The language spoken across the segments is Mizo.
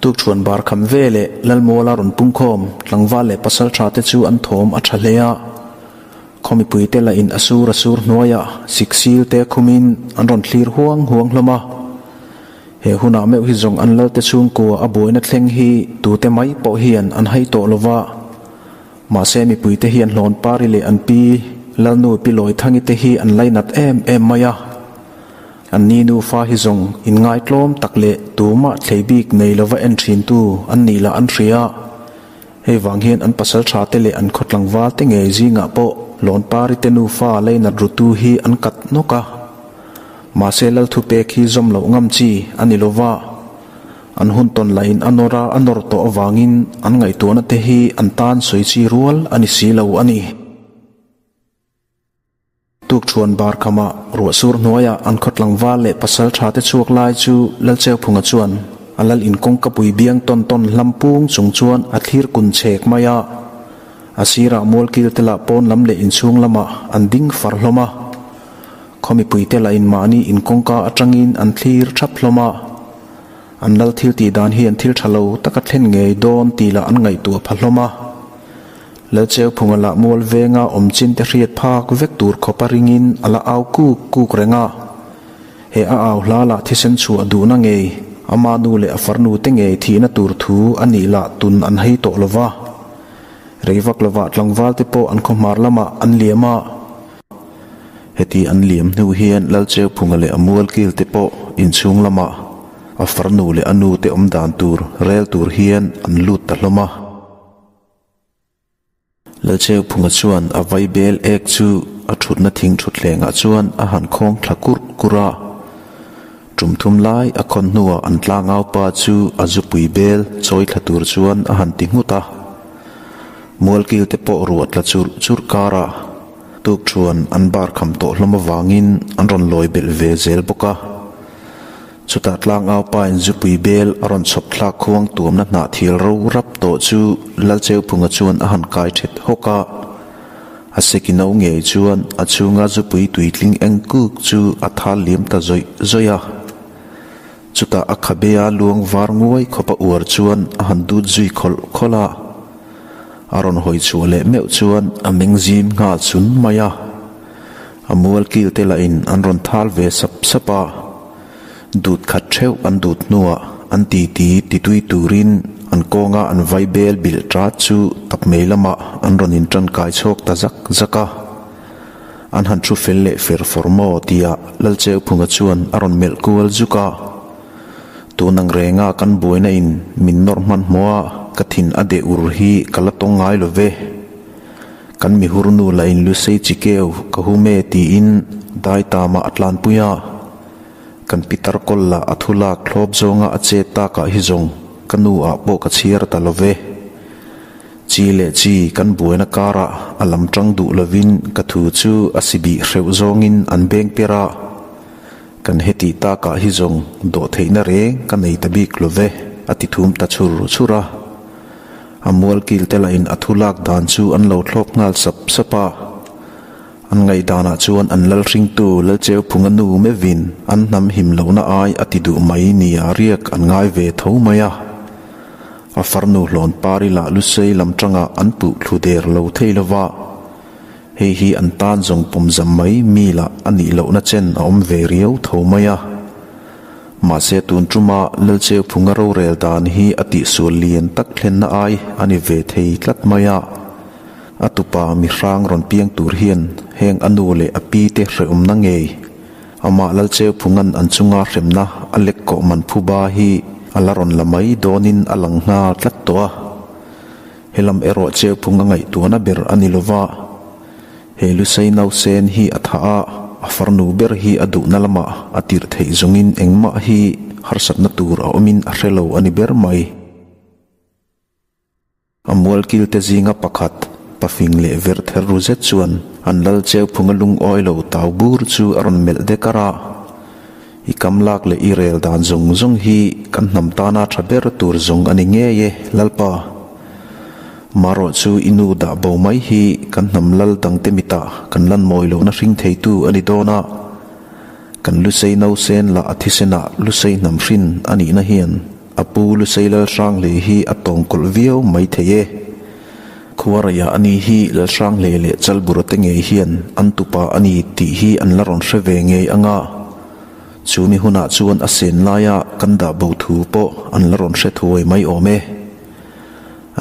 Tukṭhuan bar kham veleh Lalmuala rawn pungkhawm tlangval leh pasalṭha te chu an thawm a ṭha hle a. Khaw mipuite lah in a sur a sur hnuaiah siksil te khumin an rawn thlir huang huang hlawm a. He hunah meuh hi zawng an lalte chhungkua a buaina thleng hi tute mai pawh hian an hai tawh lo va. Mahse mipuite hian Hlawnpari leh an pi Lalnu Pi Lawithangi te hi an lainat em em mai a. An ni nufa hi zawng inngaitlawm tak leh tumah thlei bik nei lova en thintu an nih lah an hria. Hei vang hian an pasal tha te leh an khaw tlangval te ngei zingah pawh Lawnpari te nufa leinat rutu hi an kat nawk a. Mahse Lalthupek hi zawm loh ngam chi a ni lova. An hun tawn lahin a nawr a, a nawr tawh avangin an ngaihtuahna te hi an tan sawi chi rual a ni si lo a ni. Tukṭhuan bar khamah ruah sur hnuaiah an khaw tlangval leh pasal tha te chhuak lai chu Lalcheuphunga chuan a lal in kawngka pui biang tawn tawn hlam pung chung chuan a thlir kun chhek mai a. A sirah mualkil te lah pawn lam leh inchhung lamah an ding far hlawm a. Khaw mipuite lah in mahni in kawngka atangin an thlir thap hlawm a. An lal thil tih dan hian thil tha lo taka thlen ngei dawn tih lah an ngaihtuah pha hlawm a. Lalcheuphunga lah mual venga awm chin te hriat phak vek tur khawpa ringin a la au kuk kuk reng a. He a au hla lah thisen chhuah duhna ngei, ama nu leh a farnu te ngei thihna tur thu a nih lah tun an hei tawh lo va. Rei vak lovah tlangval te pawh an khawhmar lamah an liam a. Heti an liam hnu hian Lalcheuphunga leh a mualkil te pawh inchhung lamah a farnu leh a nu te awm dan tur rel tur hian an lut ta hlawm a. Lalcheuphunga chuan a vaibel ek chu a thutna thing thutthlengah chuan a han khawng thla kurh kurh a. Tum thum lai a khawn hnuah an tlangaupa chu a zupui bel chawi thla tur chuan a han ti nghut a. Mualkil te pawh ruah tla churh churh karah tukṭhuan an bar kham tawh hlawm avangin an rawn lawi belh ve zel bawk a. Chutah tlangaupa in zupui bel a rawn chhawp thlak khuang tuamna hnah thil ro rap tawh chu Lalcheuphunga chuan a han kai ṭhet hawk a. A seki no ngei chuan a chhunga zupui tuitling eng kuk chu a thal liam ta zawih zawih a. Chutah a khabea luang var nguai khawp a uar chuan a han dut zui khawlh khawlh a. A rawn hawi chhuah leh meuh chuan a meng zim nghal chun mai a. A mual kil te lahin an rawn thal ve sap sap a. Dut khat theuh an dut hnuah an titi titui turin an kawnga an vai bel bilh tat chu tak mei lamah an rawn intankai chhawk ta zak zak a. An han thu fel leh fer fawr maw tia Lalcheuphunga chuan a rawn melh kual zuk a. Tun ang renga kan buaina in min nawrh hmanhmawh a, ka thin a deh ur hi ka la tawng ngai lo ve. Kan mihur nu lah in Lusei chikeu ka hum e tiin dai tamah a tlanpui a. Kan pitar kawl lah a thu lak thlawp zawnga a chet takah hi zawng ka nu ah pawh ka chhiar ta lo ve. Chi leh chi kan buaina karah a lam tang duh lovin ka thu chu a si bih hreuh zawngin an beng per a. Kan hetih takah hi zawng dawh theihna reng ka nei ta bik lo ve, a ti thum ta chhur chhur a. A mualkil te lahin a thu lak dan chu an lo thlawp nghal sap sap a. An ngaihdanah chuan an lalhringtu Lalcheuphunga nu mevin an hnam him lohna ai a ti duh mai nia riak an ngai ve tho mai a. A farnu hlawn pari lah Lusei lam tangah an puh thlu der lo thei lova. Hei hi an tan zawng pawm zam mai mi lah a nih lohna chen a awm ve riau tho mai a. Mahse tun tuma Lalcheuphunga rorel dan hi a tihsual lian tak thlenna ai a ni ve thei tlat mai a. A tupa mihrang rawn piang tur hian heng a nu leh a pi te hrehawmna ngei amah Lalcheuphunga'n an chunga hremna a lek kawh man phuba hi a la rawn la mai dawnin a lang nghal tlat tawh a. Helam erawh Cheuphung a ngaihtuahna ber a ni lova, he Lusei nausen hi a thah a, a farnu ber hi a duhna lamah a tirh theih zawngin engmah hi harsatna tur a awmin a hre lo a ni ber mai. A mualkil te zinga pakhat, pafing leh ver ther ru zet chuan an lal Cheuphunga lungawi lo tau bur chu a rawn melh dek ar a. I kam lak leh i rel dan zawng zawng hi kan hnam tana tha ber tur zawng a ni ngei e, Lalpa. Marawh chu i nu dah bo mai hi kan hnam lal dangte mitah kan lan mawi lohna hring theitu a ni dawn a. Kan Lusei nausen lah a thisenah Lusei hnam hrin a nihna hian. a pu Lusei Lalhranghlei hi a tawngkawlh viau mai thei e. Khuaraiah a ni hi Lalhranghlei leh Chalbura te ngei hian an tupa a ni tih hi an la rawn hre ve ngei ang a. Chu mi hunah chuan a sen laia kan dah bo thu pawh an la rawn hre thuai mai awm e.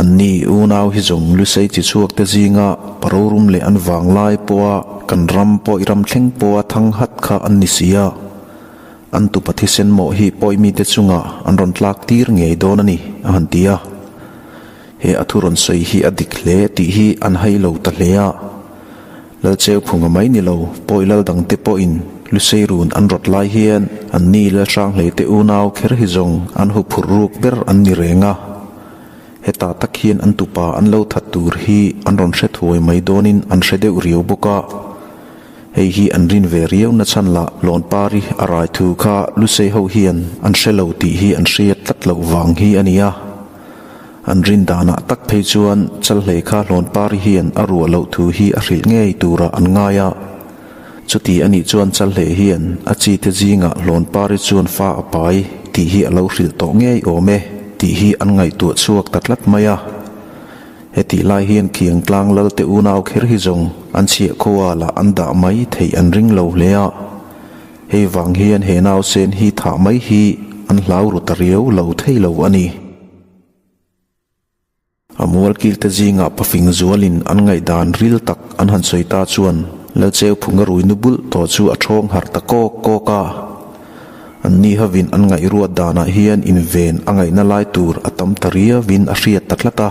Anni unau hi zawng Lusei chi chhuak te zinga parorum leh an vanglai pawha kan ram pawh i ram thleng pawha thang hat kha an ni si a. An tupa thisen mawh hi pawi mite chungah an rawn tlak tir ngei dawn a ni, a han ti a. He a thu rawn sawi hi a dik hle tih hi an hai lo ta hle a. Lalcheuphunga mai ni lo, pawi lal dangte pawhin Lusei run an rawt lai hian anni Lalhranghlei te unau kher hi zawng an huphurh ruk ber an ni reng a. Hetah tak hian an tupa an lo that tur hi an rawn hre thuai mai dawnin an hre deuh riau bawk a. Hei hi an rin ve riau na chhan lah Lawnpari a rai thu kha Lusei ho hian an hre lo tih hi an hriat tlat loh vang hi a ni a. An rin danah tak phei chuan Chalhlei kha Hlawnpari hian a ruah loh thu hi a hrilh ngei turah an ngai a. Chuti a nih chuan Chalhlei hian a chite zingah Hlawnpari chuan fa a pai tih hi a lo hrilh tawh ngei awm e tih hi an ngaihtuah chhuak ta tlat mai a. Hetih lai hian Khiangtlang Lalte unau kher hi zawng an chhiah khua lah an dah mai theih an ring lo hle a. Hei vang hian he nausen hi thah mai hi an hlau ru ta riau lo thei lo a ni. A mualkilte zingah pafing zualin an ngaihdan ril tak an han sawi ta chuan Lalcheuphunga rui nu bulh tawh chu a ṭhawng harh ta kawk kawk a. Anni hovin an ngaihruat danah hian inven a ngaihna lai tur a tam ta riauin a hriat ta tlat a.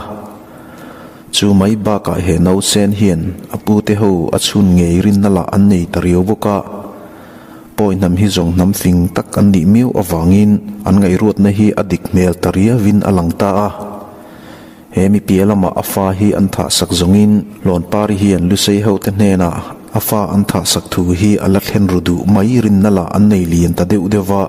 Chu mai bakah he nausen hian a pute ho a chhun ngei rinna lah an nei ta riau bawk a. Pawi hnam hi zawng hnam fing tak an nih miau avangin an ngaihruatna hi a dik hmel ta riauin a lang ta a. He mi piah lamah a fa hi an thahsak zawngin Hlawnpari hian Lusei hote hnenah a fa an thahsak thu hi a la thlen ru duh mai rinna lah an nei lian ta deuh deuh va.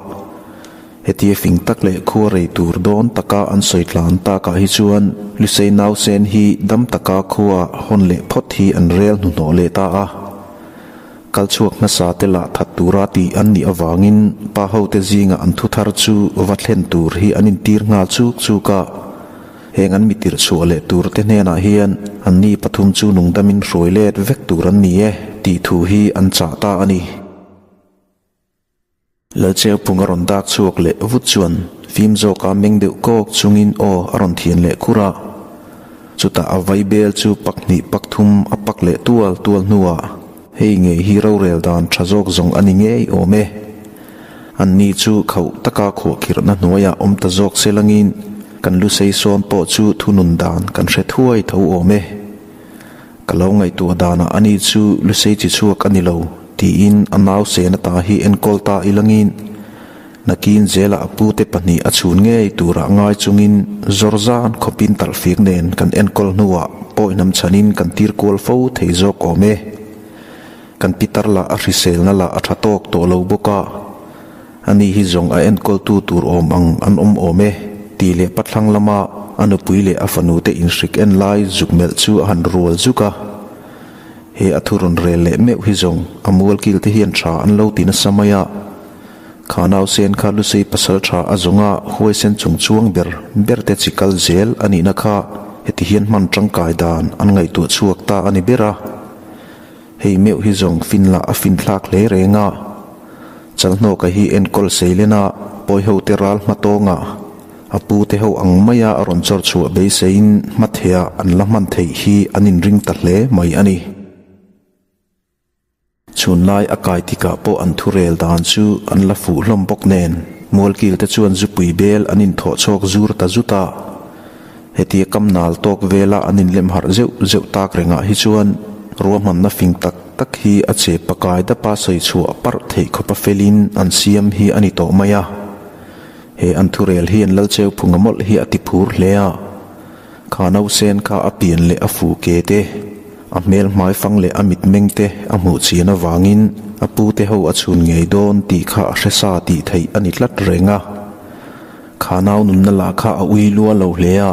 Hetia fing tak leh khua rei tur dawn taka an sawi tlan takah hi chuan Lusei nausen hi dam taka khua hawn leh phawt hi an rel hnuhnawh leh ta a. Kal chhuak hmasa te lah that tura tih an nih avangin pa hote zingah an thu thar chu va thlen tur hi an intir nghal chuk chuk a. Heng an mitirh chhuah leh tur te hnenah hian anni pathum chu nungdamin hruai let vek tur an ni e tih thu hi an chah ta a ni. Lalcheuphung a rawn dak chhuak leh vut chuan fim zawka meng deuh kawk chungin aw a rawn thian leh khur a. Chutah a vai bel chu pak hnih pak thum a pak leh tual tual hnuah hei ngei hi rorel dan tha zawk zawng a ni ngei awm e. Anni chu khauh taka khuahkhirhna hnuaiah awm ta zawk se langin kan lu sei sawn pawh chu thunun dan kan hre thuai tho awm e. Ka lo ngaihtuah danah ani chu Lusei chi chhuak a ni lo, tiin a nau sena ta hi enkawl ta ilangin nakin zela a pute pahnih a chhun ngei turah ngai chungin zawr zan khawpin talhfiak nen kan enkawl hnuah pawihnam chhanin kan tir kual fo thei zawk awm e. Kan pitar lah a hriselna lah a tha tawk tawh lo bawk a, ani hi zawng a enkawltu tur awm ang an awm awm e, tih leh pathlang lama a nupui leh a fanute inhrik en lai zuk melh chu a han rual zuk a. He a thu rawn rel leh meuh hi zawng a mualkil te hian tha an lo ti nasa mai a. Kha nausen kha Lusei pasal tha a zawnga huaisen chung chuang ber ber te chi kal zel a nihna kha heti hian hman tangkai dan an ngaihtuah chhuak ta a ni ber a. Hei meuh hi zawng fin lah a fin thlak hle reng a. Chalhnawka hi enkawl seilen a, pawiho te ral hma tawnga a pu te ho ang maia a rawn chawr chhuah beiseiin hmatheh ah an la hman theih hi an inring ta hle mai a ni. Chhunlai a kai tikah pawh an thurel dan chu an la fuh hlawm bawk nen Mualkil te chuan zupui bel an inthawh chhawk zur ta zut a. Hetia kam nal tawk vela an inlem harh zeuh zeuh tak rengah hi chuan ruahmanna fing tak tak hi a che pakai dapa sawi chhuah parh theih khawpa felin an siam hi a ni tawh mai a. He an thurel hian Lalcheuphunga mawlh hi a ti phur hle a. Kha nausen kha a pian leh a fu ke te, a hmel hmaifang leh a mitmeng te a hmuh chian avangin a pute ho a chhun ngei dawn tih kha a hre sa tih theih a ni tlat reng a. Kha nau nunna lah kha a ui lua lo hle a,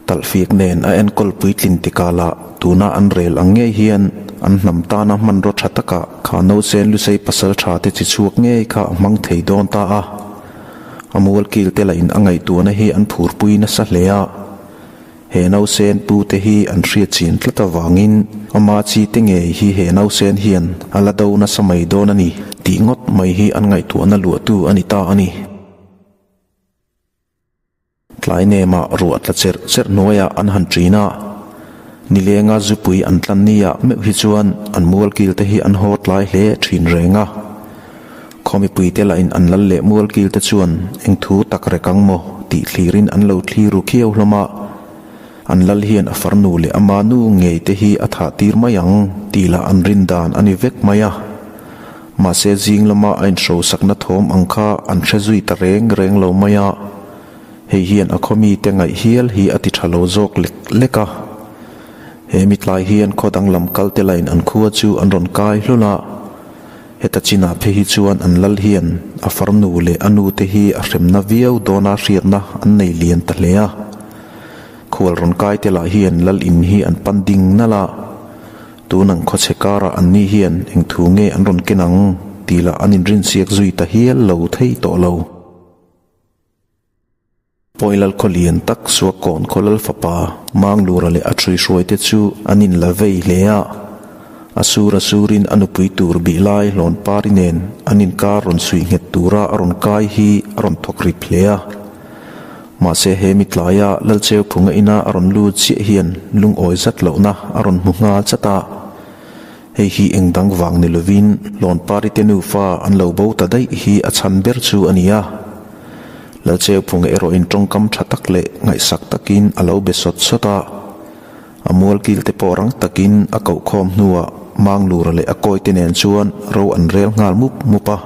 talhfiak nen a enkawl puitlin tikah lah tuna an rel ang ngei hian an hnam tana hmanraw tha takah kha nausen Lusei pasal tha te chi chhuak ngei kha a hmang thei dawn ta a. A mualkil te lahin a ngaihtuahna hi an phurpui nasa hle a. He nausen pu te hi an hriat chin tlat avangin ama chi te ngei hi he nausen hian a la do nasa mai dawn a ni tih ngawt mai hi an ngaihtuahna luahtu a ni ta a ni. Tlai nemah ruah tla cherh cherh hnuaiah an han ṭin a, nilenga zupui an tlan niah meuh hi chuan an mualkil te hi an haw tlai hle ṭhin reng a. Khaw mipuite lahin an lal leh mualkil te chuan eng thu tak rek ang maw tih thlirin an lo thlir ru khiau hlawm a, an lal hian a farnu leh ama nu ngei te hi a thah tir mai ang tih lah an rin dan a ni vek mai a. Mahse zing lama a inhrosakna thawm ang kha an hre zui ta reng reng lo mai a, hei hian a khaw mite ngaih hial hi a ti tha lo zawk lek lek a. He mitlai hian khaw danglam kalte lain an khua chu an rawn kai hlawl a. Heta chinah phei hi chuan an lal hian a farnu leh a nute hi a hremna viau dawna hriatna an nei lian ta hle a. Khual rawn kai te lah hian lal in hi an pan ding nalh a, tun ang khawchhe karah anni hian eng thu nge an rawn ken ang tih lah an inrinsiak zui ta hial lo thei tawh lo. Pawilal khaw lian tak Suakawn khaw lal fapa Manglura leh a ṭhuihruaite chu an inla vei hle a. A sur a surin a nupui tur bih lai Hlawnpari nen an inkar rawn suih nghet tura a rawn kai hi a rawn thawk rip hle a. Mahse he mitlaia Lalcheuphunga ina a rawn lut chiah hian lungawi zat lohna a rawn hmu nghal chat a. Hei hi eng dang vang ni lovin Hlawnpari te nufa an lo bo ta daih hi a chhan ber chu a ni a. Lalcheuphunga erawhin tawngkam tha tak leh ngaihsak takin a lo be sawt sawt a. A mualkil te pawh rang takin a koh khawm hnuah Manglura leh a kawite nen chuan ro an rel nghal mup mup a.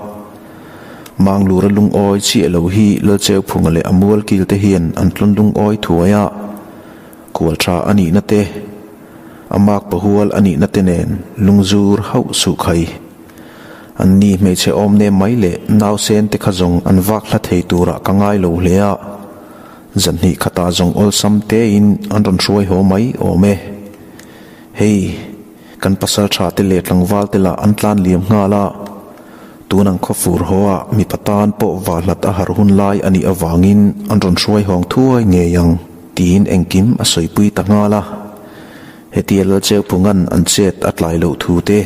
Manglura lungawi chiah lo hi Lalcheuphunga leh a mualkil te hian an tlun lungawi thuai a. Kual tha a nihna te, a mak pahual a nihna te nen lungzur hauh suh khai. An ni hmeichhe awm nem mai leh nausen te kha zawng an vak hla thei turah ka ngai lo hle a, zanhnih khatah zawng awlsam tein an rawn hruai haw mai awm e. Hei, kan pasal tha te leh tlangval te lah an tlan liam nghal a, tun ang khawfur haw ah mipa tan pawh vahlat a har hun lai a nih avangin an rawn hruai hawng thuai ngei ang tiin engkim a sawipui ta nghal a. Hetia Lalcheuphunga'n an chet a tlai loh thu te,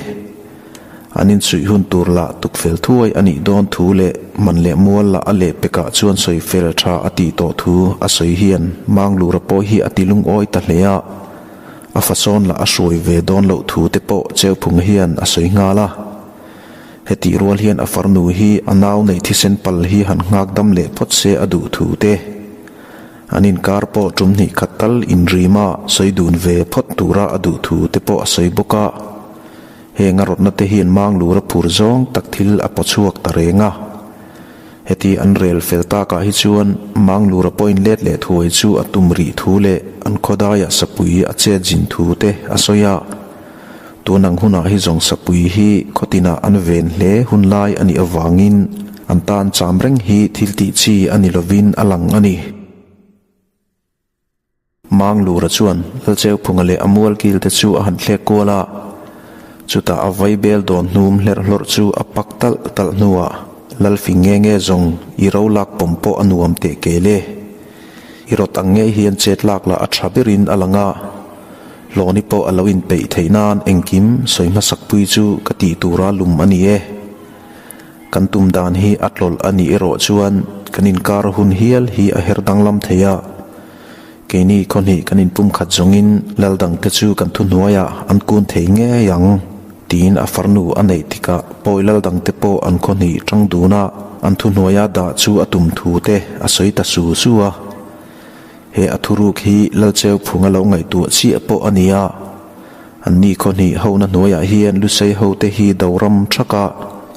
An insuih hun tur lah tukfel thuai a nih dawn thu leh man leh mual lah a lehpekah chuan sawi fel tha a tih tawh thu a sawi hian Manglura pawh hi a ti lungawi ta hle a, a fasawn lah a hruai ve dawn loh thu te pawh Cheuphung hian a sawi nghal a. Hetih rual hian a farnu hi a nau neih thisen pal hi han nghak dam leh phawt se a duh thu te, an inkar pawh tum hnih khat tal inrima sawi dun ve phawt tura a duh thu te pawh a sawi bawk a. Heng a rawtna te hian Manglura phur zawng tak thil a paw chhuak ta reng a. Heti an rel fel takah hi chuan Manglura pawhin let leh thuai chu a tum rih thu leh an khawdaiah sapui a chet zin thu te a sawi a. Tun ang hunah hi zawng sapui hi khawtinah an ven hle hun lai a nih avangin an tan cham reng hi thil tih chi a ni lovin a lang a ni. Manglura chuan Lalcheuphunga leh a mualkil te chu a han thlek kual a, chutah a vaibel dawn hnum hlerh hlawrh chu a pak talh talh hnuah Lalfing nge nge zawng i ro lak pawm pawh a nuam teh kel e. I rawt ang ngei hian chet lak lah a tha berin a lang a, Hlawni pawh a lo inpeih theih nan engkim sawi hmasak pui chu ka tih tura lum a ni e. Kan tum dan hi a tlawlh a nih erawh chuan kan inkar hun hial hi a her danglam thei a. Keini khawhnih kan inpumkhat zawngin lal dangte chu kan thuhnuaiah an kun thei ngei ang, tiin a farnu a neih tikah pawi lal dangte pawh an khawhnih tang duna an thuhnuaia dah chu a tum thu te a sawi ta su su a. He a thuruk hi Lalcheuphunga lo ngaihtuah chiah pawh a ni a. Anni khawhnih hona hnuaiah hian Lusei hote hi do ram thaka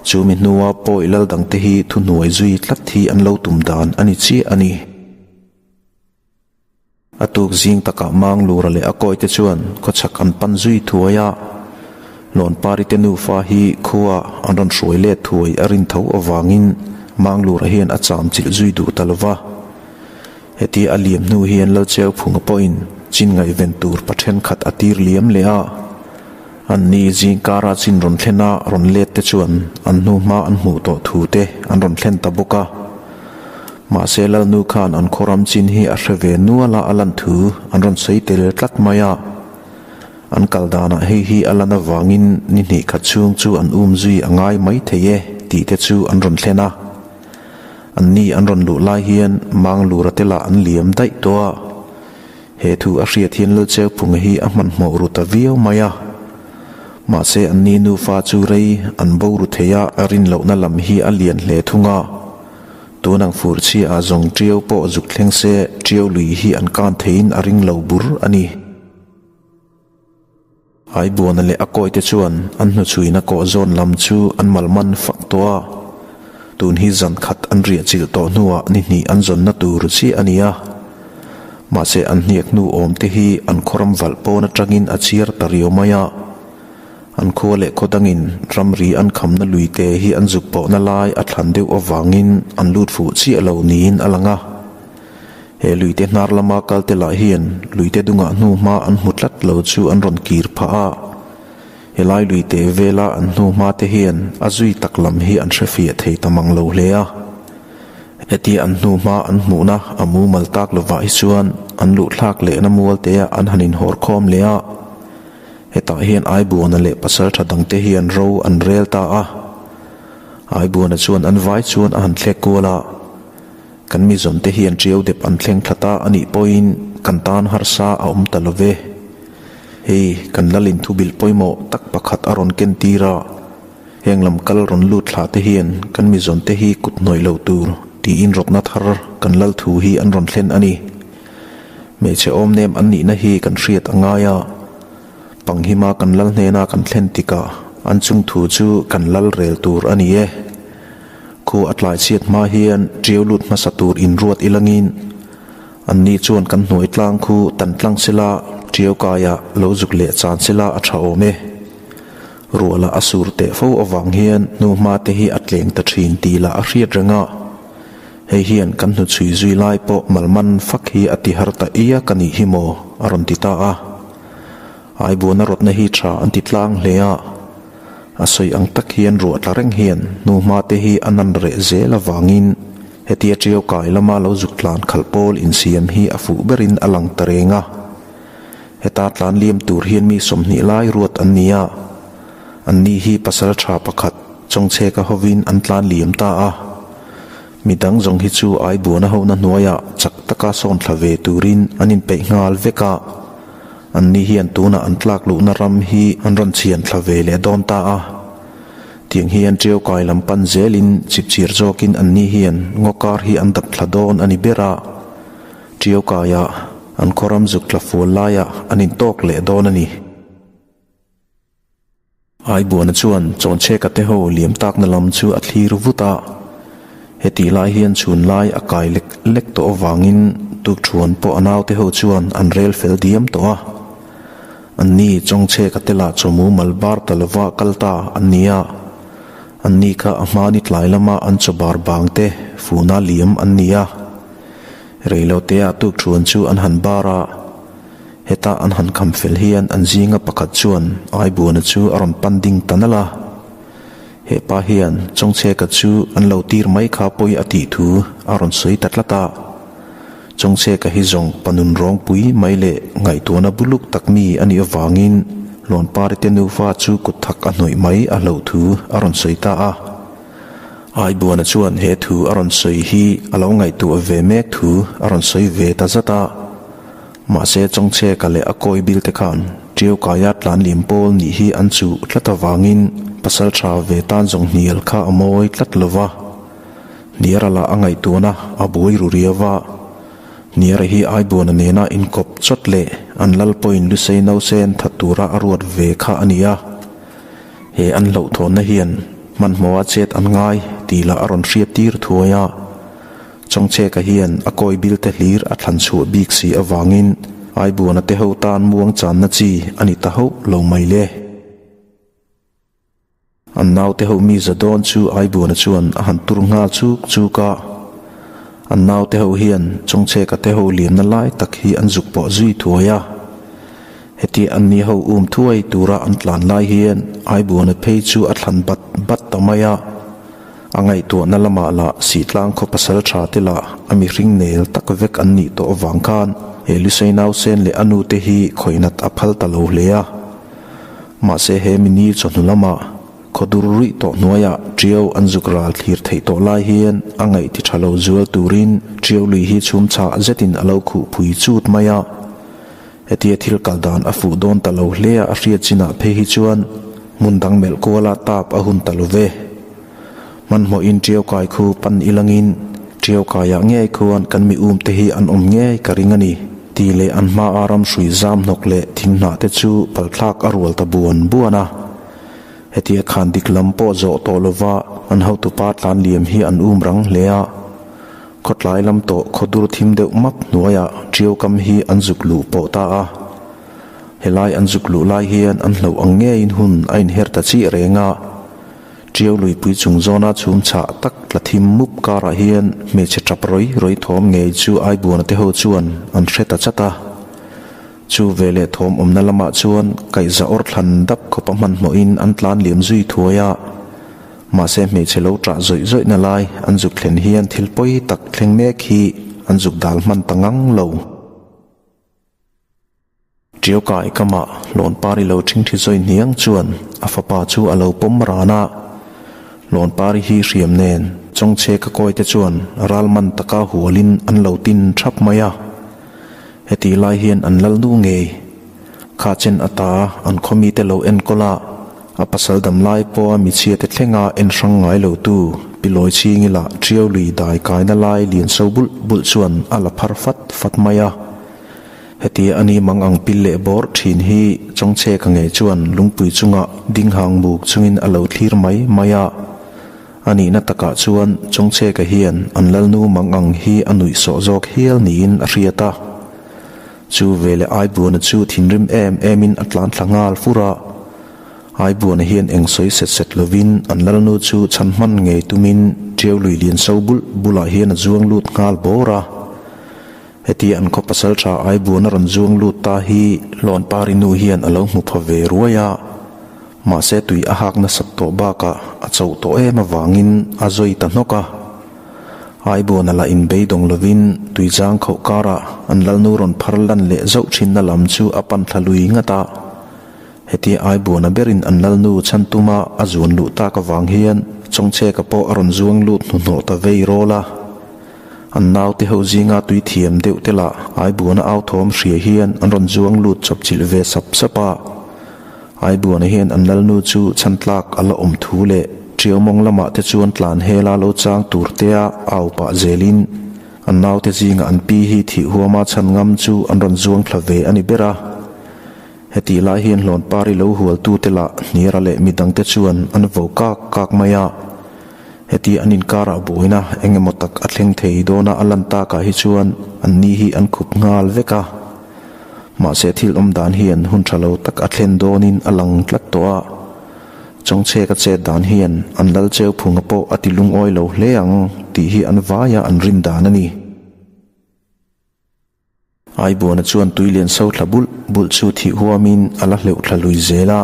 chumi hnua pawi lal dangte hi thuhnuai zui tlat hi an lo tum dan a ni chiah a ni. A tuk zing takah Manglura leh a kawite chuan khawchhak an pan zui thuai a, Lawnparite nufa hi khua an rawn hruai let thuai a rin tho avangin Manglura hian a cham chilh zui duh ta lova. Hetia a liam hnu hian Lalcheuphunga pawhin chin ngaihven tur pa thenkhat a tir liam leh a, anni zingkara chin rawn thlen a rawn let te chuan an hnu hma an hmuh tawh thu te an rawn thlen ta bawk a. Mahse Lalnu khan an khaw ram chin hi a hre ve nual a a lan thu an rawn sawi tel tlat mai a. An kal danah hei hi a lan avangin ni hnih khat chhung chu an um zui a ngai mai thei e tih te chu an rawn thlen a. An ni an rawn luh lai hian Manglura te lah an liam daih tawh a. He thu a hriat hian Lalcheuphunga hi a hmanhmawh ru ta viau mai a. Mahse an ni nufa chu rei an bo ru thei a, a rin lohna lam hi a lian hle thung a. Tun ang fur chhia ah zawng ṭiau pawh zuk thleng se ṭiau lui hi an kan theiin a ring lo bur a ni. Aibuana leh a kawite chuan an hnuchhuina kawh zawn lam chu an malman fak tawh a. Tun hi zan khat an riah chilh tawh hnuah ni hnih an zawnna tur chiah a ni a. Mahse an hniak hnu awm te hi an khawram valh pawn atangin a chhiar ta riau mai a. An khua leh khaw dangin ramri an khamna lui te hi an zuk pawhna lai a thlan deuh avangin an lut fuh chiah lo niin a lang a. He luite hnar lama kalte lah hian luite dungah hnuhma an hmu tlat lo chu an rawn kir phah a. Helai luite vela an hnuhma te hian a zui tak lam hi an hrefiah thei ta mang lo hle a. Hetia an hnuhma an hmuhna a mumal tak lovah hi chuan an luhthlak lehna mualtea an han inhawr khawm leh a. Hetah hian Aibuana leh pasaltha dangte hian ro an rel ta a. Aibuana chuan an vai chuan a han thlek kual a. Kan mi zawnte hian ṭiau dep an thleng thla ta a nih pawhin kan tan harsa a awm ta lo ve. Hei, kan lalin thubilh pawimawh tak pakhat a rawn ken tir a, heng lam kal rawn lut thla te hian kan mi zawnte hi kut hnawih lo tur tiin rawtna thar kan lal thu hi an rawn thlen a ni. Hmeichhe awmnem an nihna hi kan hriat a ngai a, Panghima kan lal hnena kan thlen tikah an chung thu chu kan lal rel tur a ni e. Khu a tlai chhiat hma hian ṭiau lut hmasa tur inruat ilangin anni chuan kan hnuai tlang khu tan tlang sela ṭiau kaiah lo zuk leh chan sela a ṭha awm e. Ruahla a sur teh fo avang hian hnuhma te hi a tleng ta ṭhin tih lah a hriat reng a. Hei hian kan hnuchhui zui lai pawh malman fak hi a ti har ta ia ka nih hi maw a rawn ti ta a. Aibuana rawtna hi ṭha an ti tlang hle a. A sawi ang tak hian ruah tla reng hian hnuhma te hi a nan reh zel avangin hetia ṭiau kai lama lo zuk tlan khalh pawl insiam hi a fuh berin a lang ta reng a. Heta tlan liam tur hian mi 20 lai ruat an ni a, anni hi pasal tha pakhat Chawngchheka hovin an tlan liam ta a. Midang zawng hi chu Aibuana hona hnuaiah chak taka sawn thla ve turin an inpeih nghal vek a. Anni hian tunah an tlak luhna ram hi an rawn chhian thla ve leh dawn ta a. Tiang hian ṭiau kai lam pan zelin chipchir zawkin anni hian ngaw kar hi an dap thla dawn a ni ber a. Ṭiau kaiah an khaw ram zuk tla fual laiah an intawk leh dawn a ni. Aibuana chuan Chawnchheka te ho liam takna lam chu a thlir vut a. Hetih lai hian chhun lai a kai lek lek tawh avangin tukṭhuan pawh a naute ho chuan an rel fel diam tawh a. Anni Chawngchheka te lah chawmu mal bar ta lova kal ta an ni a. Anni kha a hmani tlai lama an chaw bar bang te funa liam an ni a. Reilotea tukṭhuan chu an han bar a. Heta an han kham fel hian an zinga pakhat chuan Aibuana chu a rawn pan ding ta nalh a. He pa hian Chawngchheka chu an lo tir mai kha pawi a tih thu a rawn sawi ta tlat a. Chawngchheka hi zawng pa nun rawngpui mai leh ngaihtuahna buluk tak mi a nih avangin Lawnparite nufa chu kut thak a hnawih mai a hlauh thu a rawn sawi ta a. Aibuana chuan he thu a rawn sawi hi a lo ngaihtuah ve mek thu a rawn sawi ve ta zat a. Mahse Chawngchheka leh a kawi bil te khan Ṭiau kaia tlan liam pawl nih hi an chuh tlat avangin pasal ṭha ve tan zawng hnial kha a mawi tlat lo va. Hniara lah a ngaihtuahna a buai ru riau a. Hniara hi Aibuana nena inkawp chawt leh an lal pawhin Lusei nausen that tura a ruat ve kha a ni a. He an hlauhthawnna hian hmanhmawha chet an ngai tih lah a rawn hriat tir thuai a. Chawngchheka hian a kawi bil te hlir a thlan chhuah bik si avangin Aibuana te ho tan muang channa chi a ni ta hauh lo mai le. An naute ho mi za dawn chu Aibuana chuan a han tur nghal chuk chuk a. An naute ho hian Chawngchheka te ho liamna lai tak hi an zuk pawh zui thuai a. Heti an ni ho um thuai tura an tlan lai hian Aibuana phei chu a thlan bat bat ta mai a. A ngaihtuahna lamah lah Sihtlang khaw pasal tha te lah a mihring nel tak vek an nih tawh avang khan he Lusei nausen leh a nu te hi khawihnat a phal ta lo hle a. Mahse he mini chawhnu lamah khaw dur ruih tawh hnuaiah Tiau an zuk ral thlir theih tawh lai hian a ngaih ti tha lo zual turin Tiau lui hi chhum chhah zetin a lo khuh phui chut mai a. Hetia thil kal dan a fuh dawn ta lo hle a a hriat chinah phei hi chuan hmun dang melh kuala tap a hun ta lo ve. Hmanhmawhin Tiau kai khu pan ilangin Tiau kaiah ngei khuan kan mi um te hi an awm ngei ka ring a ni tih leh an hmaa ram hrui zam hnawk leh thing hnah te chu palthlak a rual ta buan buan a. Hetia khan dik lam pawh zawh tawh lova an hotupa tlan liam hi an um rang hle a. Khawtlai lam tawh khawdur thim deuh map hnuaiah Tiau kam hi an zuk luh pawh ta a. Helai an zuk luh lai hian an hloh ang ngeiin hun a inher ta chiah reng a. Tiau luipui chung zawna chhum chhah tak tla thim mup karah hian hmeichhe tap rawi rawi thawm ngei chu Aibuana te ho chuan an hre ta chat a. Chu veleh thawm awmna lamah chuan kaihza awr thlan dap khawpa hmanhmawhin an tlan liam zui thuai a. Mahse hmeichhe lo ṭah zawih zawihna lai an zuk thlen hian thil pawi tak thleng mek hi an zuk dal hman ta ngang lo. Ṭiau kai kamah Hlawnpari lo ṭhingṭhi zawi hniang chuan a fapa chu a lo pawm ran a. Hlawnpari hi hriam nen Chawngchhe ka kawite chuan ral man taka hualin an lo tin ṭhap mai a. Hetih lai hian an lal nu ngei. Kha chen ata an khawmite lo enkawl a, a pasal dam lai pawha michhiate thlenga en hrang ngai lo tu Pi Lawi Chhingi lah Ṭiau lui dai kaina lai lian so bulh bulh chuan a la phar fat fat mai a. Hetia a ni mang ang pil leh bawrh ṭhin hi Chawngchhe ka ngei chuan lungpui chunga ding hang muk chungin a lo thlir mai mai a. A nihna takah chuan Chawngchhe ka hian an lalnu mang ang hi a nuih sawh zawk hial niin a hriat a. Chu veleh Aibuana chu thinrim em emin a tlan thla nghal fur a. Aibuana hian eng sawi set set lovin an lalnu chu chhan hman ngei tumin Ṭiau lui lian so bulh bulah hian a zuang lut nghal bawr a. Hetia an khaw pasal tha Aibuana rawn zuang lut ta hi Hlawnpari nu hian a lo hmu pha ve ruai a. Mahse tui a hak nasat tawh bakah a chauh tawh em avangin a zawi ta hnawk a. Aibuana lah inbeidawng lovin tuizang khauh karah an lalnu rawn phar lan leh zauh thinna lam chu a pan thla lui ngat a. Hetia Aibuana berin an lalnu chhan tuma a zuan luh tak avang hian Chawngcheka pawh a rawn zuang lut hnuhnawh ta vei rawl a. An naute ho zinga tui thiam deuh te lah Aibuana au thawm hria hian an rawn zuang lut chawpchilh ve sap sap a. Aibuana hian an lalnu chu chhan tlak a la awm thu leh Ṭiau mawng lamah te chuan tlan hela lo chang tur tea au pah zelin an naute zinga an pi hi thih huama chhan ngam chu an rawn zuang thla ve a ni ber a. Hetih lai hian Hlawnpari lo hualtute lah Hniara leh midangte chuan an vo kak kak mai a. Heti an inkarah buaina eng emaw tak a thleng thei dawna a lan takah hi chuan an ni hi an khup nghal vek a. Mahse thil awm dan hian hun tha lo tak a thlen dawnin a lang tlat tawh a. Chawngchhek a chet dan hian an lal cheu phunga pawh a ti lungawi lo hle ang tih hi an vaia an rin dan a ni. Aibuana chuan tui lian so thla bulh bulh chu thih huamin a la hleuh thla lui zel a.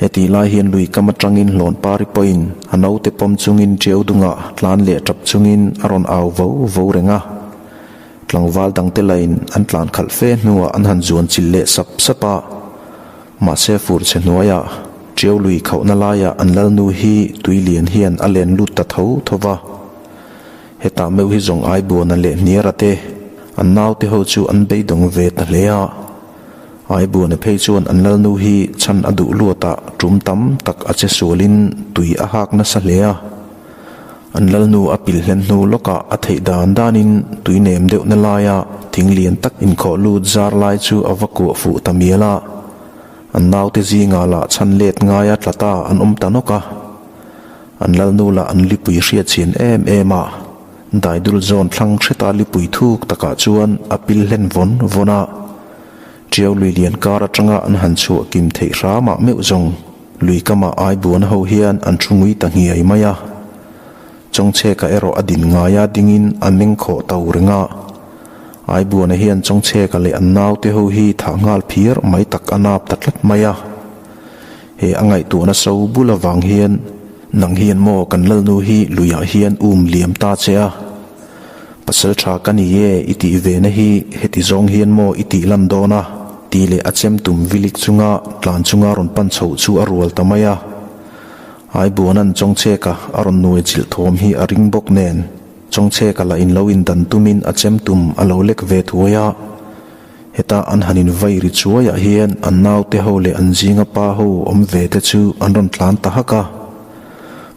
Hetih lai hian lui kam atangin Hlawnpari pawhin a naute pawm chungin ṭiau dungah tlan leh ṭap chungin a rawn au vo vo reng a. Tlangval dangte lain an tlan khalh fe hnuah an han zuan chilh leh sap sap a. Mahse fur chhe hnuaiah ṭiau lui khauhna laiah an lalnu hi tui lian hian a len lut ta tho tho va. Hetah meuh hi zawng Aibuana leh Hniara te an naute ho chu an beidawng ve ta hle a. Aibuana phei chuan an lalnu hi chhan a duh luatah tum tam tak a che sualin tui a hak nasa hle a. An lalnu a pil hlen hnu lawkah a theih dan danin tui nem deuhna laia thing lian tak inkhawh lut zar lai chu a va kuah fuh ta mial a. An naute zingah lah chhan let ngaia tla ta an awm ta nawk a. An lalnu lah an lipui hriat chhin em em a, daidul zawn thlang hreta lipui thuk takah chuan a pil hlen vawn vawn a. Ṭiau lui lian kar aṭanga an han chhuah kim theih hramah meuh zawng lui kamah Aibuana ho hian an thu ngui ta nghiai mai a. Chawngchheka erawh a din ngaia dingin a meng khawh to reng a. Aibuana hian Chawngchheka leh an naute ho hi thah nghal phiar mai tak a nap ta tlat mai a. He a ngaihtuahna so bul avang hian. Nang hian maw kan lalnu hi luiah hian um liam ta che a? Pasal tha ka ni e i tih ve na hi heti zawng hian maw i tih lan dawn a? Tih leh a chem tum vilik chunga tlan chunga rawn pan chhoh chu a rual ta mai a. Aibuanan Chawngcheka a rawn nuai chilh thawm hi a ring bawk nen Chawngcheka lah in lo indan tumin a chem tum a lo lek ve thuai a. Heta an han invai ri chuaiah hian an naute ho leh an zinga pa ho awm ve te chu an rawn tlan ta hak a.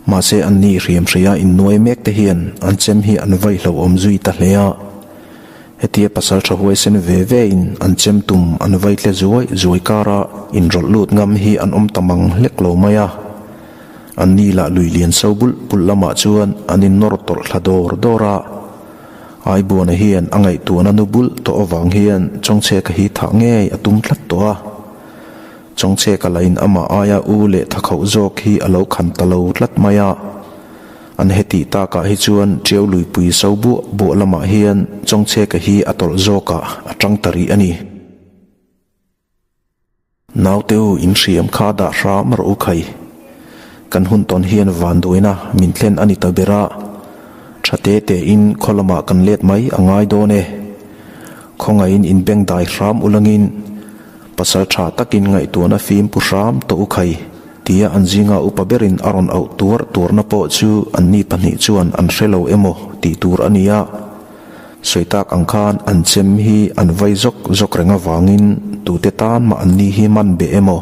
Mahse anni hriamhreia innuai mek te hian an chem hi an vai hlauhawm zui ta hle a. Hetia pasal tha huaisen ve ve in an chem tum an vai tle zuai zuai kara inrawlh lut ngam hi an awm ta mang hlek lo mai a. Anni lah lui lian so bulh bulh lamah chuan an innawr tawlh thla dawr dawr a. Aibuana hian a ngaihtuahna nu bulh tawh avang hian Chawngchheka hi thah ngei a tum tlat tawh a. Chawngchheka lahin amah aia u leh thakhoh zawk hi a lo khan ta lo tlat mai a. An hetih takah hi chuan Tiau luipui so buah buah lamah hian Chawngchheka hi a tawlh zawkah a tang ta rih a ni. Naute u inhriam kha dah hram rawh u khai. Kan hun tawn hian vanduaina min thlen a ni ta ber a, tha te te in khaw lamah kan let mai a ngai dawn e. Khawngaihin in beng dai hram ulangin pasal tha takin ngaihtuahna fim pu hram tawh u khai tia an zinga upa berin a rawn auh tuar tuarna pawh chu anni pahnih chuan an hre lo emaw tih tur a ni a. Sawi tak ang khan an chem hi an vai zawk zawk reng avangin tute tan mah an ni hi man beh emaw,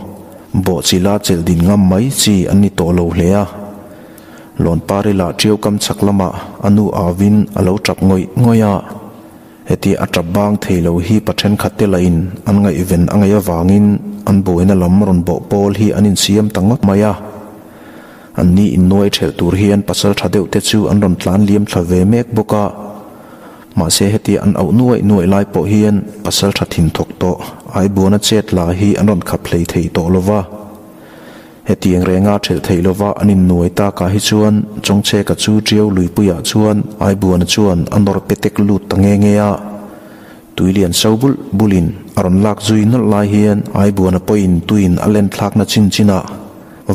bawhchila chelh din ngam mai chi an ni tawh lo hle a. Lawnpari lah ṭiau kam chhak lamah a nu avin a lo ṭap ngawih ngawih a. Hetia a ṭap bang thei lo hi pa ṭhenkhat te lahin an ngaihven a ngaih avangin an buaina lam rawn bawh pawl hi an insiam ta ngawt mai a. An ni innuai ṭhelh tur hian pasal ṭha deuh te chu an rawn tlan liam thla ve mek bawk a. Mahse hetia an auh nuaih nuaih lai pawh hian pasal ṭha thin thawk tawh Aibuana chet la hi an rawn khap hlei thei tawh lo va. Hetiang renga ṭhelh theih lova an innuai takah hi chuan Chawngchheka chu Ṭiau luipuiah chuan Aibuana chuan a nawr pe tek lut ta nge nge a. Tuilian so bulh bulhin a rawn lak zui nawlh lai hian Aibuana pawhin tuiin a len thlakna chin chinah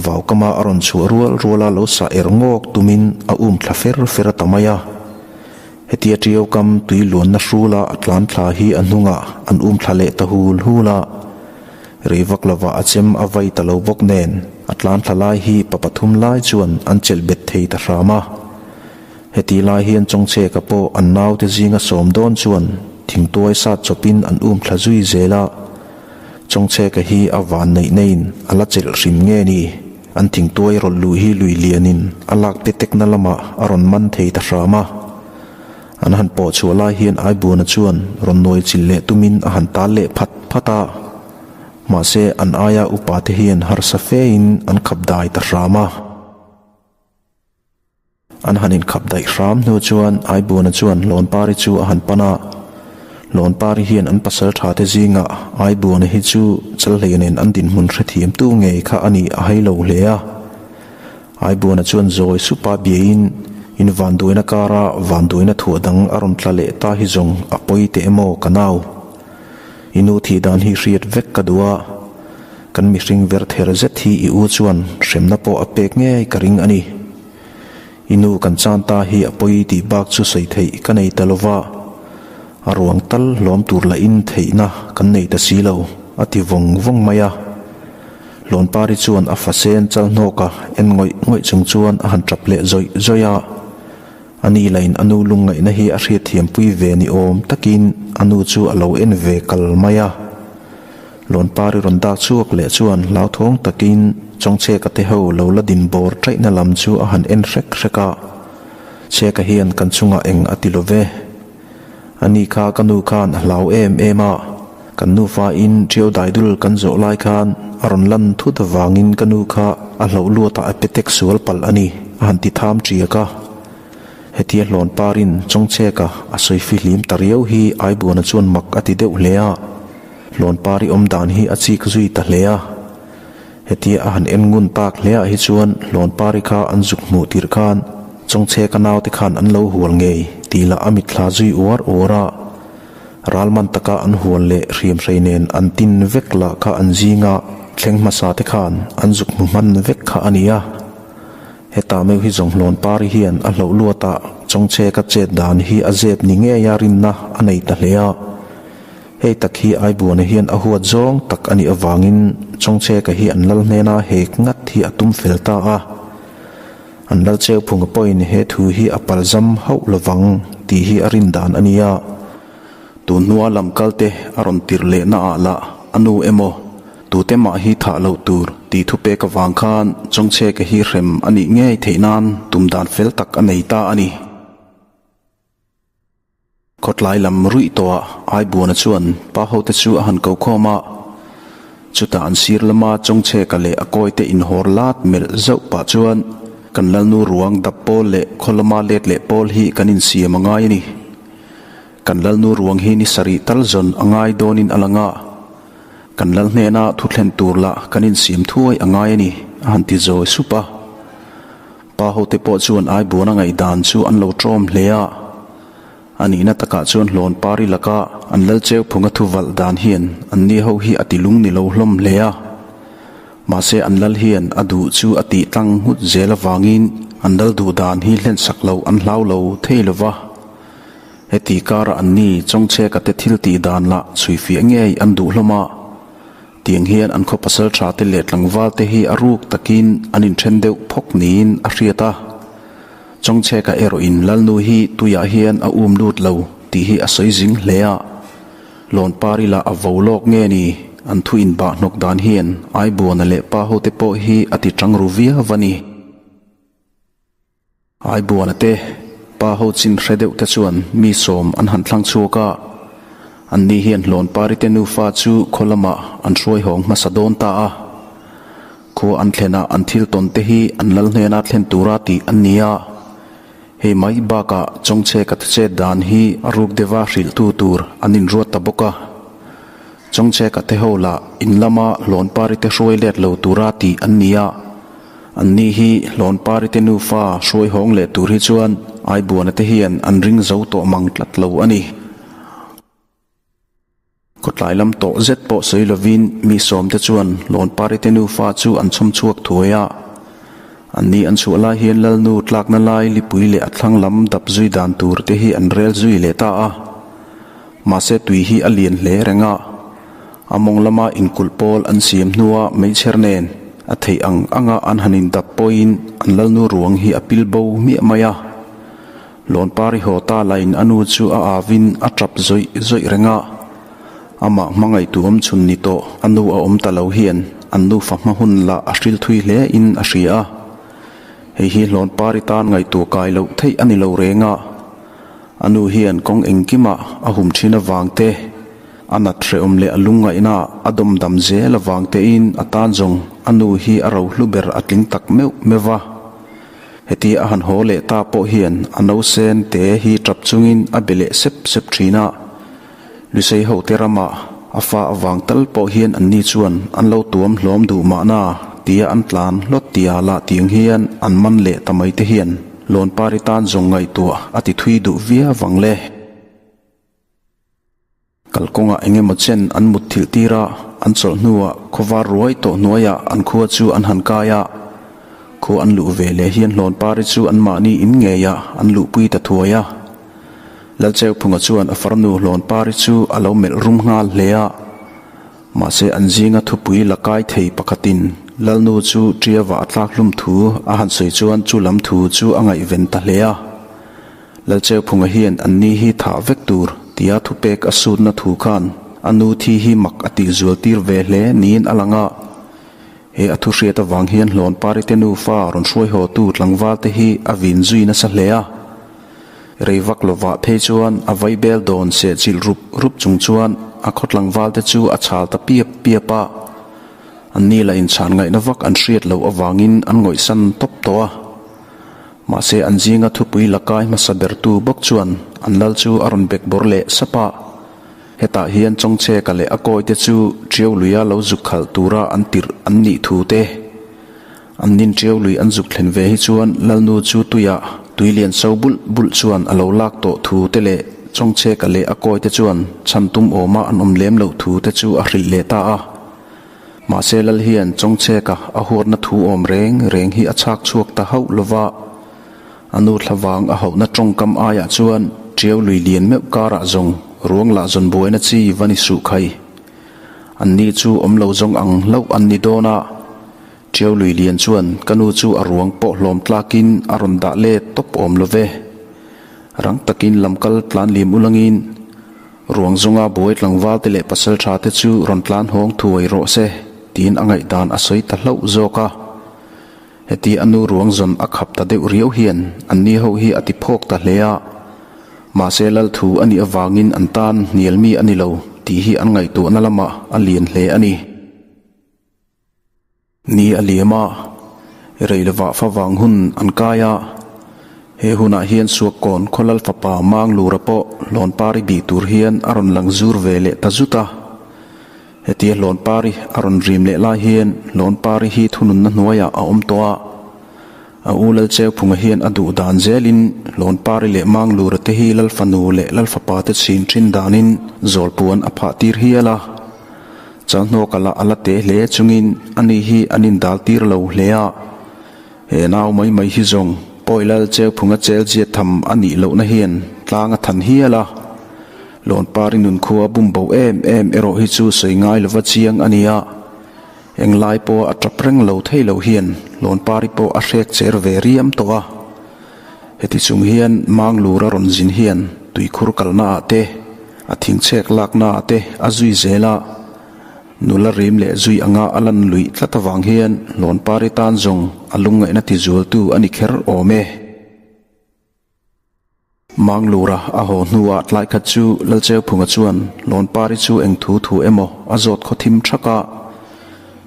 Vaukama a rawn chhuah rual ruala lo sah er ngawk tumin a um thla fer fer a ta mai a. Hetia Ṭiau kam tui luanna hrula a tlan thla hi a hnungah an um thla leh ta hul hul a. Rei vak lovah a chem a vai ta lo bawk nen a tlan thla lai hi pa pathum lai chuan an chelh bet thei ta hram a. Heti lai hian Chawngchheka pawh an naute zinga sawm dawn chuan thingtuai sat chawpin an um thla zui zel a. Chawngchheka hi a van neih neiin a la chelh hrim nge ni? An thingtuai rawlh luh hi lui lianin a lak te tekna lamah a rawn man thei ta hram a. An han pawh chhuah lai hian Aibuana chuan rawn nuai chilh leh tumin a han tal leh phat phat a. Mahse an aia upa te hian harsa fein an khap dai ta hram a. An han inkhap daih hram hnu chuan Aibuana chuan Lawnpari chu a han pan a. Lawnpari hian an pasal tha te zingah Aibuana hi chu Chalhlei nen an dinhmun hrethiamtu ngei kha a nih a hai lo hle a. Aibuana chuan zawi supa biain in vanduaina kara vanduaina thuah dang a rawn tla leh ta hi zawng a pawi teh emaw ka nau. I nu thih dan hi hriat vek ka duh a. Kan mihring ver ther zet hi i u chuan hremna pawh a pek ngei ka ring a ni. I nu kan chan ta hi a pawi tih bak chu sawi theih ka nei ta lova, a ruang tal hlawm tur lahin theihna kan nei ta si lo, a ti vawng vawng mai a. Hlawnpari chuan a fasen chal hnawka en ngawih ngawih chung chuan a han tap leh zawih zawih a. A ni lahin a nu lungngaihna hi a hriatthiampui ve ni awm takin a nu chu a lo en ve kal mai a. Lawnpari rawn dak chhuak leh chuan hlauthawng takin Chawngchheka te ho lo la din bawr ṭaihna lam chu a han en hrek hrek a, Chheka hian kan chungah eng a ti lo ve. A ni kha ka nu khan a hlau em em a, kan nufa in ṭiau daidul kan zawh lai khan a rawn lan thut avangin ka nu kha a hlauh luatah a petek sual palh a ni, a han ti tham ṭiak a. Hetia hlawn parin Chawngchheka a sawi fihlim ta riau hi Aibuana chuan mak a ti deuh hle a. Hlawnpari awm dan hi a chik zui ta hle a. Hetia a han en ngun tak hle ah hi chuan Hlawnpari kha an zuk hmuh tirh khan Chawngchheka naute khan an lo hual ngei tih lah a mitthla zui uar uar a. Ralman taka an hual leh hriamhrei nen an tin vek lah kha an zinga thleng hmasa te khan an zuk hmu hman vek kha a ni a. Hetah meuh hi zawng Hlawnpari hian a hloh luatah Chawngcheka chet dan hi a zep ni ngeia rinna a nei ta hle a. Hei tak hi Aibuana hian a huat zawng tak a nih avangin Chawngcheka hi an lal hnena hek ngat hi a tum fel ta a. An lal Cheuphunga pawhin he thu hi a palzam hauh lovang tih hi a rin dan a ni a. Tun hnua lam kalte a rawn tirh lehna ah lah a nu emaw tute mah hi thah loh tur tih thupek avang khan Chawngcheka hi hrem a nih ngei theih nan tum dan fel tak a nei ta a ni. Khawtlai lam ruih tawhah Aibuana chuan pa hote chu a han ko khawm a, chutah an sir lama Chawngcheka leh a kawite inhawr lat melh zauh pah chuan kan Lalnu ruang dap pawl leh khaw lama let leh pawl hi kan insiam a ngai a ni. Kan Lalnu ruang hi ni sarih tal zawn a ngai dawnin a lang a, kan Lal hnena thu thlen tur lah kan insiam thuai a ngai a ni, a han ti zawi sup a. Pa hote pawh chuan Aibuana ngaihdan chu an lo ṭawm hle a. A nihna takah chuan Hlawn Pari laka an Lal Cheuphunga thu valh dan hian anni ho hi a ti lung ni lo hlawm hle a. Mahse an Lal hian a duh chu a tih tlang nghut zel avangin an Lal duh dan hi hlensak loh an hlau lo thei lo va. Heti karah anni Chawngcheka te thil tih dan lah chhuifiah ngei an duh hlawm a, tiang hian an khaw pasal tha te leh tlangval te hi a ruk takin an inthen deuh phawk niin a hriat a. Chawngcheka erawhin Lalnu hi tuiah hian a um lut lo tih hi a sawi zing hle a, Lawnpari lah a vo lawk nge ni an thu inbah hnawk dan hian Aibuana leh pa hote pawh hi a ti tang ru viau a ni. Aibuana te, pa ho chin hre deuh te chuan mi sawm an han thlang chhuak a, anni hian Hlawnpari te nufa chu khaw lamah an hruai hawng hmasa dawn ta a. Khua an thlenah an thil tawn te hi an lal hnena thlen tura tih an ni a. Hei mai bakah Chawngcheka te chet dan hi a ruk deuha hrilhtu tur an inruat ta bawk a. Chawngcheka te ho lah in lama Hlawnpari te hruai let lo tura tih an ni a. Anni hi Hlawnpari te nufa hruai hawng leh tur hi chuan Aibuana te hian an ring zo tawh mang tlat lo a ni. Khawtlai lam tawh zet pawh sawi lovin mi sawm te chuan Hlawnpari te nufa chu an chhawm chhuak thuai a. Anni an chhuah lai hian Lalnu tlakna lai lipui leh a thlang lam dap zui dan tur te hi an rel zui leh ta a. Mahse tui hi a lian hle reng a. A mawng lama inkulh pawl an siam hnua meichher nen a theih ang anga an han indap pawhin an lalnu ruang hi a pil bo hmiah mai a. Lawnpari haw ta lain a nu chu a avin a tap zawih zawih reng a. Amah hmangaihtu awm chhun ni tawh a nu a awm ta lo hian an nufa hma hun lah a hril thui hle in a hria a. Hei hi Hlawnpari tan ngaihtuah kai loh theih a ni lo reng a. A nu hian kawng engkimah a hum thin avang te, A nat hrehawm leh a lungngaihna a dawm dam zel avang tein a tan zawng a nu hi a rohlu ber a tling tak meuh meuh va. Heti a han haw leh ta pawh hian a nausen te hi tap chungin a be leh sep sep thin a. Lusei hote ramah a fa avang tal pawh hian anni chuan an lo tuam hlawm duh mahna tia an tlan hlawt tia lah tiang hian an man leh ta mai te hian Lawnpari tan zawng ngaihtuah a ti thui duh viau ang le. Kalkawngah eng emaw chen an mut thilh tir a, an chawlh hnuah khawvar ruai tawh hnuaiah an khua chu an han kai a. Khua an luh ve leh hian Hlawnpari chu anmahni in ngeiah an luhpui ta thuai a. Lalcheuphunga chuan a farnu Hlawnpari chu a lo melh rum nghal hle a. Mahse an zinga thupui la kai thei pakhatin Lalnu chu Ṭiava a tlak hlum thu a han sawi chuan chu lam thu chu a ngaihven ta hle a. Lalcheuphunga hian anni hi thah vek tur tia thupek a sutna thu khan a nu thi hi mak a tih zual tir ve hle niin a lang a. He a thuhriat avang hian Hlawnpari te nufa rawn hruai haw tu tlangval te hi a vin zui nasa hle a. Rei vak lovah phei chuan a vaibel dawn sehchilh rup rup chung chuan a khaw tlangval te chu a chhal ta piap piap a. Anni la inchhan ngaihna vak an hriat loh avangin an ngawihsan tawp tawh a. Mahse an zinga thupui la kai hmasa bertu bawk chuan an lal chu a rawn bek bawr leh sap a. Hetah hian Chawngcheka leh a kawite chu Ṭiau luia lo zuk khalh tura an tirh an nih thu te, an nin Ṭiau lui an zuk thlen ve hi chuan Lalnu chu tuiah tui lian so bulh bulh chuan a lo lak tawh thu te leh Chawngcheka leh a kawite chuan chhan tum awma an awm lem loh thu te chu a hrilh leh ta a. Mahse lal hian Chawngcheka a huatna thu awm reng reng hi a chhak chhuak ta hauh lova, a nu thlavang a hauhna tawngkam aiah chuan Tiau lui lian meuh karah zawng ruang lah zawn buaina chi va ni suh khai. Anni chu awm lo zawng ang hlauh an ni dawn a, Tiau lui lian chuan ka nu chu a ruang pawh hlawm tlakin a rawn dah let tawp awm lo ve. Rang takin lamkal tlan lim ulangin Ruang zawnga buai tlangval te leh pasal tha te chu rawn tlan hawng thuai rawh se tiin a ngaihdan a sawi ta hlauh zawk a. Heti a nu ruang zawn a khap ta deuh riau hian an ni ho hi a ti phawk ta hle a. Mahse lal thu a nih avangin an tan hnial mi a ni lo tih hi an ngaihtuahna lamah a lian hle a ni. Ni a liam a, rei lovah favang hun an kai a. He hunah hian Suakkawn Khawlal fapa Manglura pawh Hlawnpari bih tur hian a rawn lang zur ve leh ta zut a. Hetia Hlawnpari a rawn rim leh lai hian Hlawnpari hi thununna hnuaiah a awm tawh a. A u Lalcheuphunga hian a duh dan zelin Hlawnpari leh Manglura te hi Lalfanu leh Lalfapa te chhin thin danin zawlpuan a phah tir hial a. Chalhnawka lah a la te hle chungin ani hi an indal tir lo hle a, he nau mai mai hi zawng pawi lal Cheuphunga chel ziat tham a nih lohna hian tlang a than hial a. Lawnpari nunkhua bum bo em em erawh hi chu sawi ngai lova chiang a ni a, englai pawha a tap reng lo thei lo hian Lawnpari pawh a hrek cher ve riam tawh a. Heti chung hian Manglura rawn zin hian tuikhur kalna ah te, a thingchhek lakna ah te a zui zel a, nula rim leh zui anga a lan luih tlat avang hian Hlawnpari tan zawng a lungngaihna tizualtu a ni kher awm e. Manglura a haw hnuah tlai khat chu Lalcheuphunga chuan Hlawnpari chu eng thu thu emaw a zawt khaw thim thak a,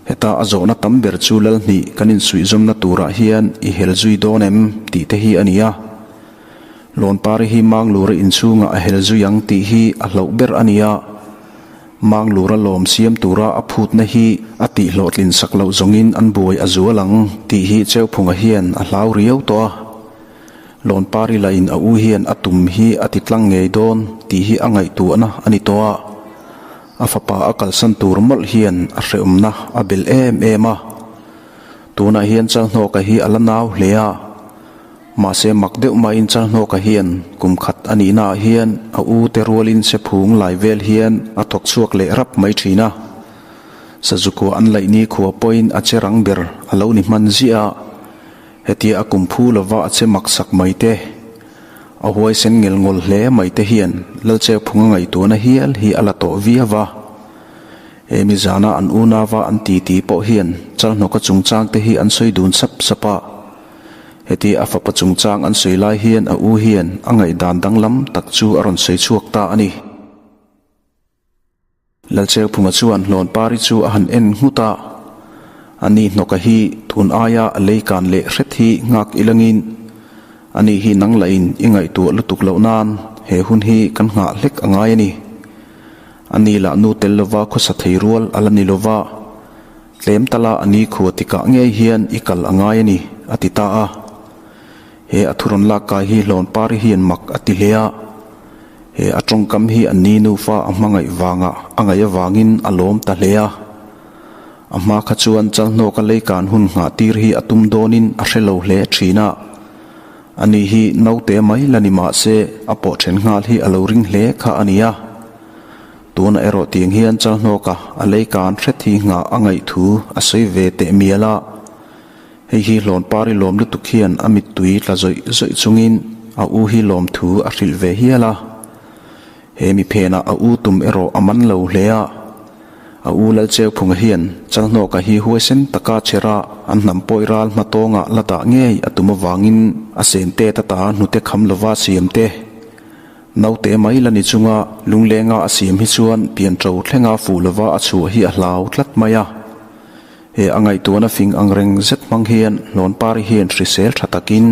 Heta a zawhna tam ber chu Lalhnih kan insuihzawmna turah hian i hel zui dawn em tih te hi a ni a. Lawnpari hi Manglura inchhungah a hel zui ang tih hi a hlauh ber a ni a. Manglura lawm siam tura a phutna hi a tih hlawhtlin sak loh zawngin an buai a zual ang tih hi Cheuphunga hian a hlau riau tawh a. Lawnpari lahin a u hian a tum hi a ti tlang ngei dawn tih hi a ngaihtuahna a ni tawh a. A fapa a kalsan tur mawlh hian a hrehawmna a bel em em a. Tunah hian Chalhnawka hi a la nau hle a. Mahse mak deuh maiin Chalhnawka hian kum khat a nihnaah hian a u te rualin sephung lai vel hian a thawk chhuak leh rap mai thin a. Sazukua an laih ni khua pawhin a che rang ber a lo ni hman ziah a. Hetia a kum phu lova a che mak sak mai te, a huaisen ngel ngawl hle mai te hian Lalcheuphunga ngaihtuahna hial hi a la tawh viau va. He mi zana an unauva an titi pawh hian Chalhnawka chungchang te hi an sawi dun sap sap a. Hetia a fapa chungchang an sawi lai hian a u hian a ngaihdan danglam tak chu a rawn sawi chhuak ta a ni. Lalcheuphunga chuan Hlawnpari chu a han en nghut a, Ani hnawka hi tun aia a lei kan leh hret hi nghak ilangin, ani hi nang lahin i ngaihtuah lutuk loh nan he hun hi kan nghah hlek a ngai a ni. Ani lah nu tel lova khawsa thei rual a la ni lova, tlem tala a ni khua tikah ngei hian i kal a ngai a ni, a ti ta a. He a thurawn lak kai hi Hlawnpari hian mak a ti hle a. He a tawngkam hi an ni nufa a hmangaih vanga a ngaih avangin a lawm ta hle a. A hma kha chuan Chalhnawka leikan hun nghah tir hi a tum dawnin a hre lo hle thin a. Ani hi naute mai la ni mah se a pawh then nghal hi a lo ring hle kha a ni a. Tunah erawh tiang hian Chalhnawka a leikan hret hi nghah a ngaih thu a sawi ve teh mial a. Hei hi Hlawnpari lawm lutuk hian a mittui tla zawih zawih chungin a u hi lawmthu a hrilh ve hial a. He mi phenah a u tum erawh a man lo hle a. A u Lalcheuphunga hian Chalhnawka hi huaisen taka chhera an hnam pawi ral hmatawngah la dah ngei a tum avangin a sen tet ata hnute kham lova siam te, naute mai la ni chunga lunglenga a siam hi chuan pianṭo thlenga fuh lova a chhuah hi a hlau tlat mai a. He a ngaihtuahna fing ang reng zet hmang hian Hlawnpari hian hrisel tha takin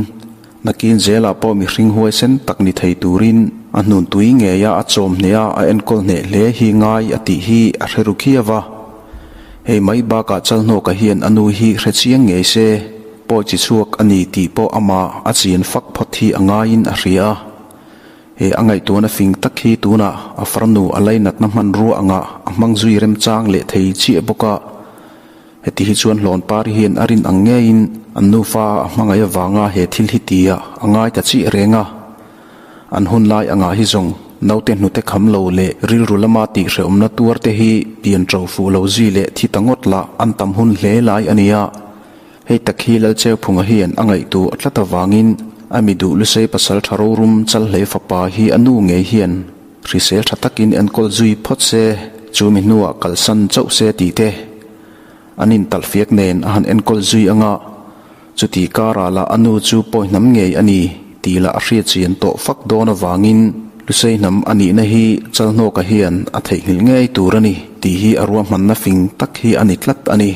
nakin zelah pawh mihring huaisen tak ni thei turin a hnun tui ngeia a chawm hneh a, a enkawl hneh hle hi ngai a tih hi a hre ru khiau a. Hei mai bakah Chalhnawka hian a nu hi hre chiang ngei se, pawi chi chhuak a ni tih pawh amah a chian fak phawt hi a ngaiin a hria a. He a ngaihtuahna fing tak hi tunah a farnu a lainatna hmanrua angah a hmang zui remchang leh thei chiah bawk a. Heti hi chuan Hlawnpari hian a rin ang ngeiin an nufa a hmangaih avanga he thil hi ti a a ngai ta chiah reng a. An hun lai angah hi zawng naute hnute kham lo leh rilru lama tihhrehawmna tuar te hi pian ṭo fuh lo zui leh thi ta ngawt lah an tam hun hle lai a nia. Hei tak hi Lalcheuphunga hian a ngaihtuah tlat avangin a mi duh lusei pasal ṭha rorum Chalhlei fapa hi a nu ngei hian hrisel ṭha takin enkawl zui phawt se, chu mi hnuah kalsan chauh se tih te an intalhfiak nen a han enkawl zui anga chuti karah lah a nu chu pawi hnam ngei a ni tih lah a hriat chian tawh fak dawn avangin lusei hnam a nihna hi Chalhnawka hian a theihnghilh ngei tur a ni tih hi a ruahmanna fing tak hi a ni tlat a ni.